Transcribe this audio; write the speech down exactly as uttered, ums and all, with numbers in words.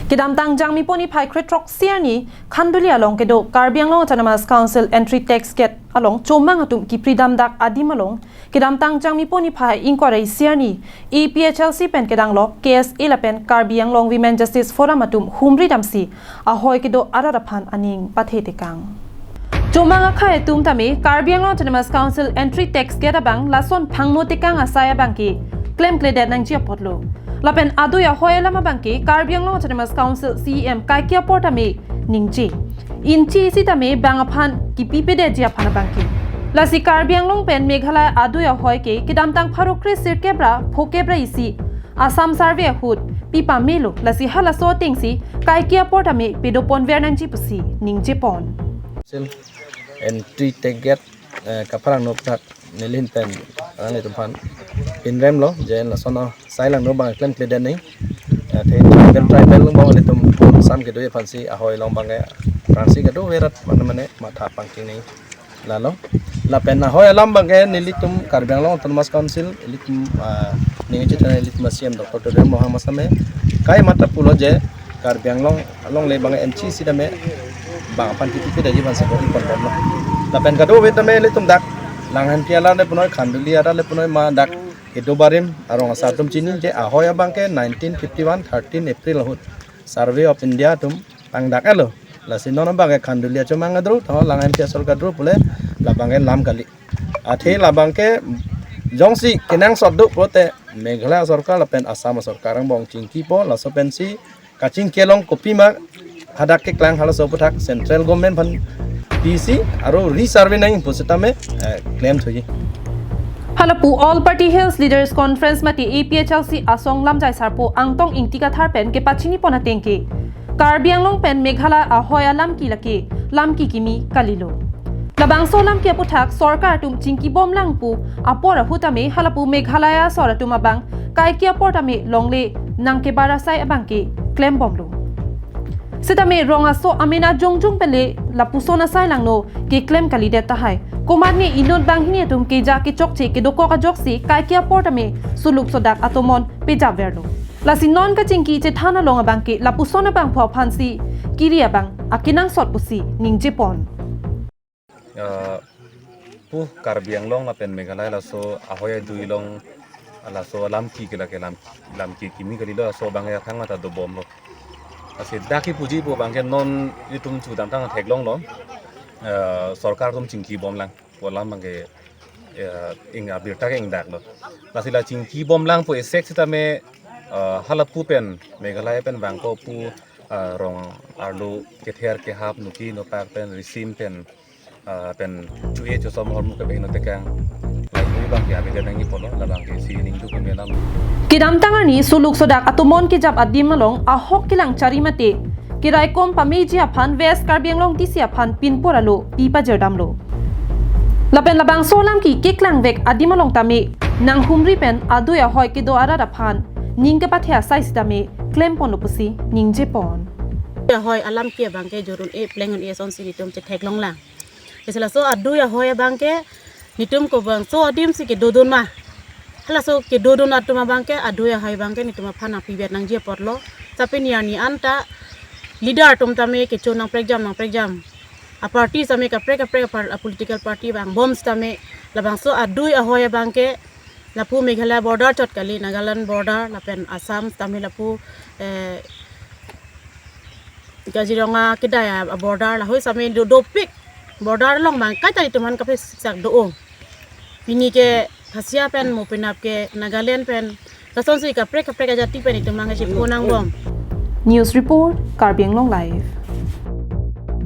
Kedamtang Jangmipo niphai kre-throksi arni Khanduli along kedo Karbi Anglong Autonomous Council Entry Tax Gate along chomang atum kipri damdak adim along kedamtang Jangmipo niphai ingkoi ra isi arni A P H L C pen kedang lok K S A lapen Karbi Anglong Women Justice Forum atum humri damsi ahoi kedo arat aphan aning pathe tekang. Chomang akhei atum tame Karbi Anglong Autonomous Council Entry Tax Gate abang lason phangno tekang asai abangke klemkledet nangji apotlo. Lapen adui ahoi alam abangke Karbi Anglong Autonomous Council C E M kaike apor tame ningje. Inchi isi tame bang aphan kipipedetji aphan abangke. Lasi Karbi Anglong pen Meghalaya adui ahoi ke kedamtang pharo kre sirkep ra phokep ra isi Assam Survey ahut pipamelo, lasi halaso atengsi kaike apor tame pedoponver nangji pusi ningjepon. Sil Entry Tax Gate, eh, kapharang no prak nelihin pen alanglitum aphan pinremlo je lason asai langno abang klemkledet nangji. Eh, the tribal, tribal along abang ilitum Assam kedo aphansi ahoi along abangke prangsi kedo verat mane mane matha pangking nangji. Lalo lapen ahoi alam abangke nelitum Karbi Anglong Autonomous Council ilitum, ah, ningje chana ilitum C E M Doctor Tuliram Ronghang masame kai mata pulo je Karbi Anglong along le abang M C C dame bang aphan kiti kiti daji ban sekali konton lo. Lapen kadokave tame ilitum dak Langhenpi arat le punoi, Khanduli arat le punoi, ma dak kedo barim arong asar atum chini je ahoi abangke nineteen fifty-one thirteen April ahut Survey of India atum pangdak-etlo. Lasi non abangke Khanduli achomang adru, to Langhenpi asor kadru pule labangke lam kali. Athe labangke jongsi kenangsot do pulote Meghalaya sorkar lapen Assam sorkar angbong chingkipo, laso pensi kachingki along kopima hadak keklang halaso aphuthak central government aphan pisi aro resurvey nangji pusitame, eh, claim thuji. Halapu All Party Hills Leaders Conference mate A P H L C asong lamjai sarpo Angtong Ingti Kathar pen kepachinipon atengke Karbi Anglong pen Meghalaya ahoi alamki lake lamki kimi kalilo. Labangso lamki aphuthak sorkar atum chingkibomlang pu apor ahut tame halapu Meghalaya asor atum abang kaike apor tame longle nangkebar asai abangke klembomlo. Sitame rong aso amena jongjong penle lapuson asai langno keklem kalidet tahai. Komatne inut banghini atum keja kechokche kedokok ajoksi kaike apor tame suluk sodak atomon pejapverlo. Lasi non kachingki chethan along abangke lapuson abangphu aphansi kiri abang akenangsot pusi ningjepon. Ah, pu Karbi Anglong lapen Meghalaya laso ahoi adui along laso lamki ke lake lam, lamki kimi kalilo, laso abangke akhang mata dobomlo. Lasi dak kipuji pu abangke non itum chudamtang theklonglo. Ah, sorkar atum chingkibomlang pu alam abangke, eh, ing abirta ke ingdaklo. Lasi la chingkibomlang pu esek sitame, eh, halapu pen Meghalaya pen bangko pu, eh, rong arlo kether kehap nuki nopak pen risim pen, eh, pen chuye chusom hormu kebeng no tekang. Lapu abangke abide nangji pulo, labangke si ningduk melam. Kedamtang arni suluk sodak atomon kejap adim along ahok kelang chari mate keraikom pameji aphan West Karbi Anglong D C aphan pinpur alo pipajirdamlo. Lapen labangso lamki keklangvek adim along tame nanghumri pen adui ahoi kedo arat aphan ning kepathe asai sitame klemponlo pusi ningjepon. Ahoi alamki abangke jor un-e pleng un-e asonsi nelitum chetheklonglang. Lasi laso adui ahoi abangke nelitum kobangso adimsi kedodun ma. Halaso kedodun atum abangke adui ahoi abangke nelitum aphan nangpivet nangji apotlo. Tapi niani anta leader atum tame kecho nangprekjam nangprekjam. Aparty tame kaprek kaprek apar-, apolitical party vangbom sitame labangso adui ahoi abangke lapu Meghalaya border chot kali, Nagaland border lapen Assam tame lapu, eh, Kaziranga kedai a border lahoi sitame do, dopik border along abang kaita itum aphan kapesak do-o. Pini ke Khasia pen mo penap ke Nagaland pen lasonsi kaprek kaprek ajati pen itum abang chepho nangbom. News report, Karbi Anglong Live.